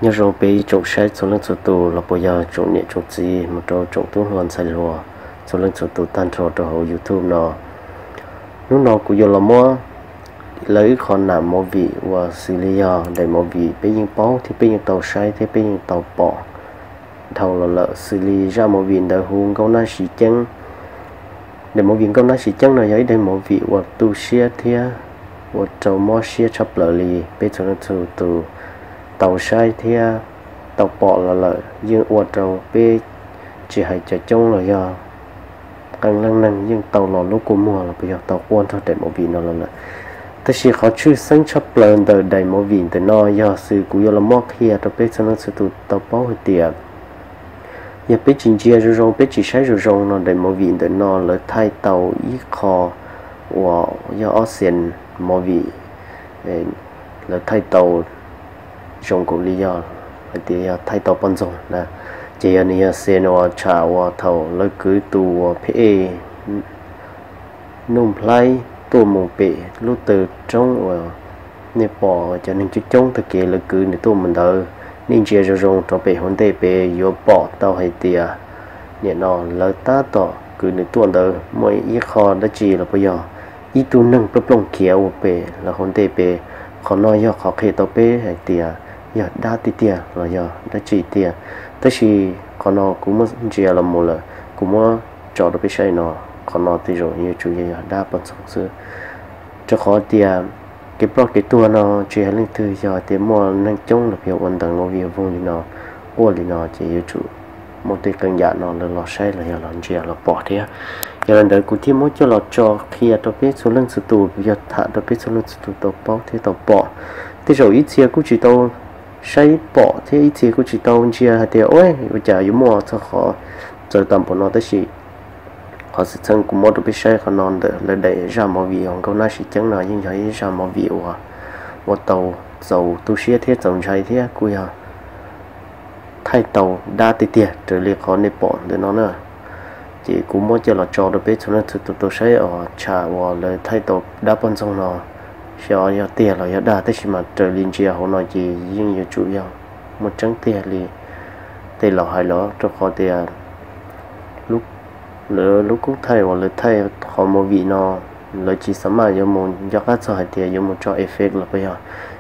Nyob zoo peb ib tsoom saib txhua leej txhua tus los puas yog tsoom niam tsoom txiv mus rau tsoom tub hluas ntxhais hluas txhua leej txhua tus tag nrho rau hauv YouTube no. Hnub no kuv yuav los muab lawv ib qho nam movie uas xws li yog daim movie peb yeej paub thiab peb yeej tau saib thiab peb yeej tau pom dhau los lawm, xws li zaj movie ntawd hu Nkauj Nab Siv Ceeb. Daim movie Nkauj Nab Siv Ceeb no yog ib daim movie uas tu siab thiab ua rau mob siab tshaj plaws li. Peb txhua leej txhua tus tau saib thiab tau pom los lawm, yeej ua rau peb tsis hais cov coob los yog qee leej neeg yeej tau los lub kua muag los puas yog tau quaj nrog daim movie no los lawm. Tab sis qhov tshwj xeeb tshaj plaws ntawm daim movie ntawm no yog xws kuv yuav los muab qhia rau peb txhua leej txhua tus tau paub hais tias yog peb tsis ntsia zoo zoo, peb tsis saib zoo zoo no daim movie ntawm no lawv thaij tau ib qho uas yog ob scene movie, lawv thaij tau zoo nkaus li yog hais tias yog thaij tau poj ntxoog na. Ces yog nws yog scene uas tsham uas thaum lawv kwv tus uas phem Nuj Nplhaib tuaj mus pem lub taw roob uas nej pom cov neeg coob coob tag kev lawv kwv nws tuaj mus ntawd. Nej ntsia zoo zoo rau pem hauv ntej pem yuav pom tau hais tias nim no lawv tab tom kwv nws tuaj ntawd muaj ib qho dab tsi los puas yog ib tug neeg plooj plooj khiav ua pem lawv hauv ntej pem. Qhov no yog qhov qhia tau peb hais tias yog dab tiag tiag los yog dab tsi tiag. Tab sis qhov no kuv muab ntsia los mus lawm, kuv muab tso rau peb saib no, qhov no tej zaum yuav tsum yog dab poj ntxoog xwb. Rau qhov tias kev ploj kev tuag no tsis hais leej twg, yog tias muaj neeg coob los yog ua ntees ua vias voog li no, quaj li no ces yuav tsum muaj tej qee yam no lawv los saib los yog los ntsia los pom thiab. Yog li ntawd kuv thiaj muab coj los tso qhia rau peb txhua leej txhua tus, yog tham rau peb txhua leej txhua tus tau paub thiab tau pom. Tej zaum ib txhia kuj tsis tau saib pom thiab ib txhia kuj tsis tau ntsia hais tias ua cas yuav muaj txog qhov txawv tag npaum no, tab sis qhov xwm txheej kuv muab rau peb saib qhov no ntawm lawv daim zaj movie uas Nkauj Nab Siv Ceeb no yeej yog ib zaj movie uas ua tau txaus tu siab thiab txaus ntshai thiab kuj yog thaij tau dab tiag tiag raws li qhov nej pom ntawm no na. Ces kuv muab coj los tso rau peb txhua leej txhua tus tau saib os, tsham uas lawv thaij tau dab poj ntxoog no, xyov yog tiag los yog dag, tab sis mas raws li ntsia hauv no ces yeej yuav tsum yog muaj tseeb tiag li tej laus hais los, rau qhov tias lawv lub koob thaij uas lawv thaij qhov movie no lawv tsis xav maj yuav mus nco qab txog hais tias yuav mus tso effect los puas yog,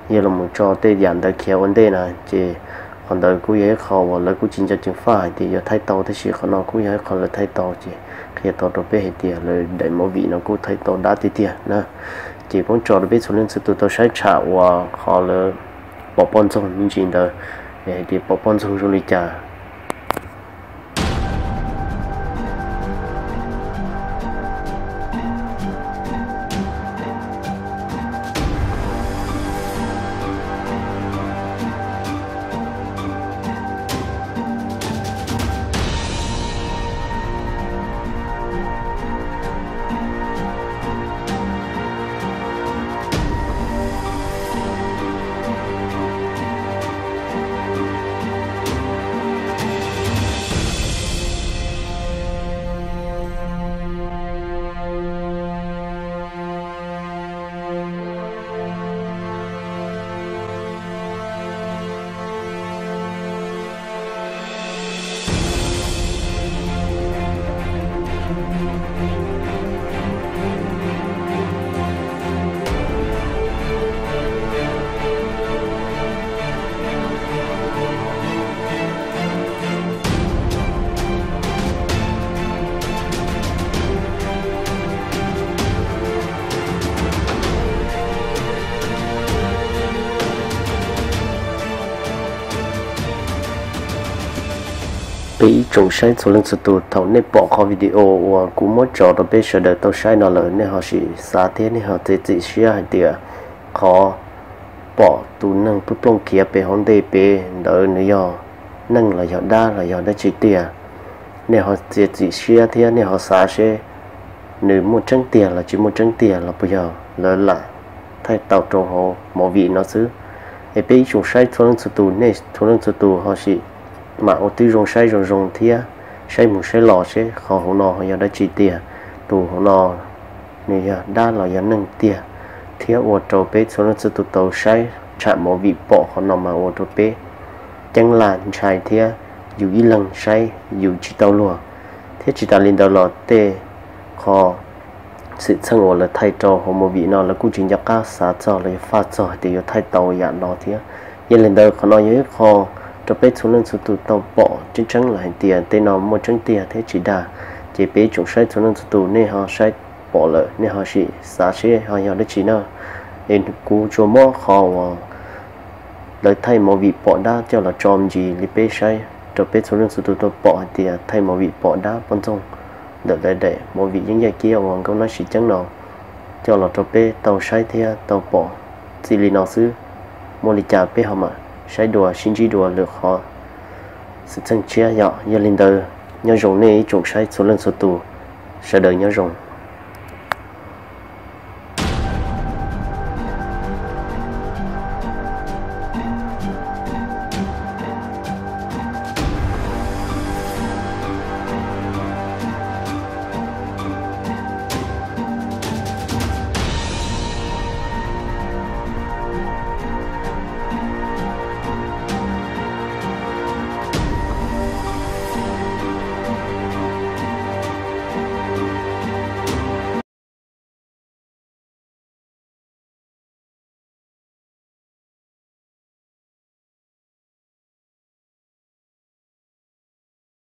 yog los mus tso tej yam ntawd khiav ua ntej na, ces qhov ntawd kuj yog ib qho uas lawv kuj tsis nco ceev faj hais tias yuav thaij tau, tab sis qhov no kuj yog ib qho lawv thaij tau ces qhia tau rau peb hais tias lawv daim movie no kuj thaij tau dab tiag tiag na. Ces poob tso rau peb txhua leej txhua tus tau saib tsham uas qhov lawv pom poj ntxoog me ntsis ntawd, hais tias pom poj ntxoog zoo li cas. Peb ib tsoom saib txhua leej txhua tus, thaum nej pom qhov video uas kuv muab tso rau peb sawv daws tau saib no lawm, nej ho sim xav thiab nej ho txiav txim siab hais tias qhov pom tus neeg plooj plooj khiav pem hauv ntej pem ntawd nws yog neeg los yog dab los yog dab tsi tiag. Nej ho txiav txim siab thiab nej ho xav seb nws muaj tseeb tiag los tsis muaj tseeb tiag los puas yog lawv lam thaij tau rau hauv movie no xwb. Es peb ib tsoom saib txhua leej txhua tus, nej txhua leej txhua tus ho sim mam ua tib zoo saib zoo zoo thiab saib mus saib los seb qhov hauv no ho yog dab tsi tiag, tus hauv no nws yog dab los yog neeg tiag, thiab ua rau peb txhua leej txhua tus tau saib tsham movie pom qhov no mas ua rau peb ceeb laj ntshai thiab yus ib leeg saib yus tsis tau luag. Thiab tsis tas li ntawd los tej qho xwm txheej uas lawv thaij rau hauv movie no lawv kuj tsis nco qab xav txog los yog faj txog hais tias yuav thaij tau yam no thiab. Yog li ntawd qhov no yog ib qho rau peb txhua leej txhua tus tau pom tseeb tseeb lawm hais tias tej no muaj tseeb tiag thiab tsis dag. Ces peb tsoom saib txhua leej txhua tus nej ho saib pom lawm nej ho sim xav seb ho yog dab tsi na. Es kuv tsuas muab qhov uas lawv thaij movie pom dab coj los tso me ntsis li peb saib rau peb txhua leej txhua tus tau pom hais tias thaij movie pom dab poj ntxoog ntawm lawv daim movie Yeeb Yaj Kiab uas Nkauj Nab Sis Ceeb no coj los rau peb tau saib thiab tau pom txij li no xwb. Muaj li cas peb ho mam saib dua sib ntsib dua lwm qhov xwm txheej tshiab yom. Yog li ntawd nyob zoo nej ib tsoom saib txhua leej txhua tus, sawv daws nyob zoo.